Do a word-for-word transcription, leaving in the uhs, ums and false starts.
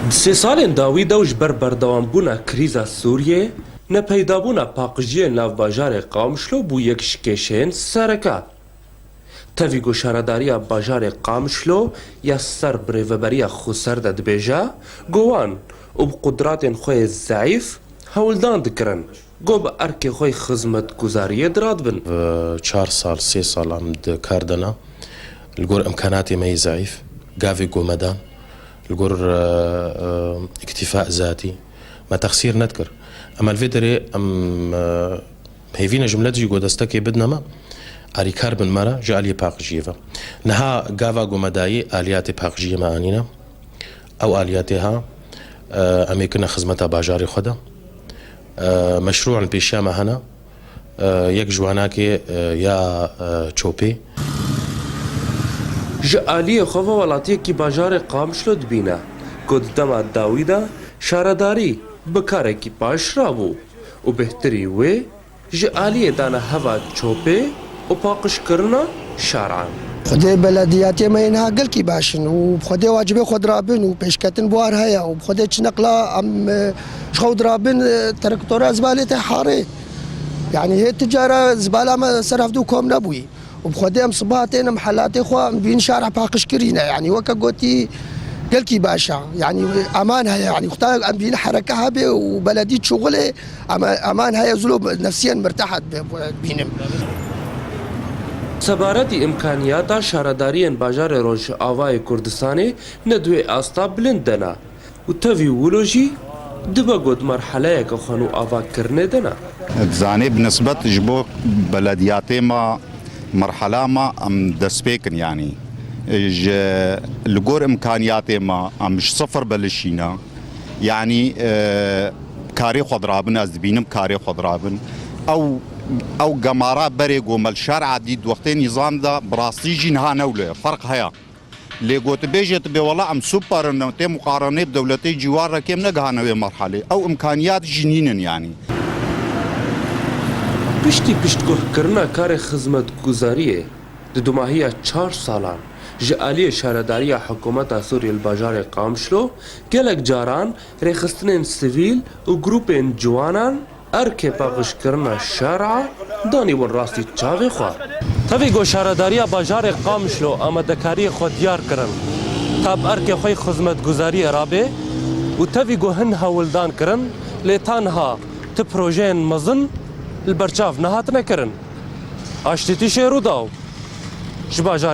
Di sê salên dawî de û ji ber berdewambûna krîza Sûriyê, nepeydabûna paqijiyên nav bajarê Qamişlo bû yek ji kêşeyên sereke. Tevî ku şaredariya bajarê Qamişlo ya ser bi rêveberiya xweser de dibêje, ku wan û bi qudratên xwe yê zeîf hewldan dikirin, ku bi erkê xwe yê xizmetguzariyê diradibin. Çar sal, sê sal em di kar de ne. Li gor imkanatê me yê zeîf, gavê ku me dan, li gor, e, e, îktîfa zatî, me texsîr nedikir. Em li vê derê em, e, hêvî ne ji milet jî ku destekê bidine me, alîkar bin me re ji aliyê paqijiyê ve. Niha gava ku me dayî aliyatê paqijiyê me anîne. Ew aliyatê ha, e, em ê kine xizmeta bajarê xwe de. E, meşrû li pêşiya me hene. E, yek ji wanakê, e, ya, e, çopê. Ji aliyê xwe ve welatiyekî bajarê Qamişlo dibîne ku di dema dawî de şaredarî bi karekî baş rabû û bêhtirî wê ji aliyê dane heva çopê û paqijkirina şaran. Xwedê belediyatiyê me yên ha gelkî baş in û bi Xwedê wacibê xwe dirabin û pêşketin bi war heye û bi Xwedê çi neqla em, e, ji xwe dirabin, e, terektora zibalê te harê. Yanî hê ti cara zibala me ser hevdû kom nebûyî. Û bi Xwedê em sibaha tên em helatê xwe em dibîn şara paqij kirîne. Yanî weke gotî gelkî baş e. Yanî eman heye. Yanî xweta em dibîn hereke hebe û beledî çuxulê em, eman heye zilo nefsiyen mirtehat be, bînim. Sebaretî imkaniyata şaredariyên bajarê Rojavayê Kurdistanê ne di wê asta bilind de ne. Û tevî wilo jî dibe ku di merheleyeke xwe nû avakirinê de ne. Dizanê bi nisbet ji bo belediyatê me, merhela me em destpêk in, yanî ji li gor imkaniyatê me em ji sifir belişîne. Yanî, e, karê xwe dirabin, ez dibînim karê xwe dirabin. Ew, ew gemara berê ku me li şer'a dît wextê nîzam de bi rastî jî niha ne wilo ye. Ferq heye. Lê gotibêjê dibê wela em super in, tê muqarenê bi dewletê cîwar re kêm negihane wê merhelê. Ew imkaniyat jî nînin yanî. Piştî piştguhkirina karê xizmetguzariyê di dumahiya çar salan ji aliyê şaredariya hikûmeta Sûriyê li bajarê Qamişlo, gelek caran rêxistinên sivîl û grûpên ciwanan erkê paqijkirina şer'a danîbûn rastî çavê xwe. Tevî ku şaredariya bajarê Qamişlo amadekariyê xwe diyar kirin ta bi erkê xwe yê xizmetguzariyê rabe û tevî ku hin hewldan kirin, lê ta niha ti projeyên mezin li berçav nehatine kirin. Aştîtîşê Rûdaw ji bajarê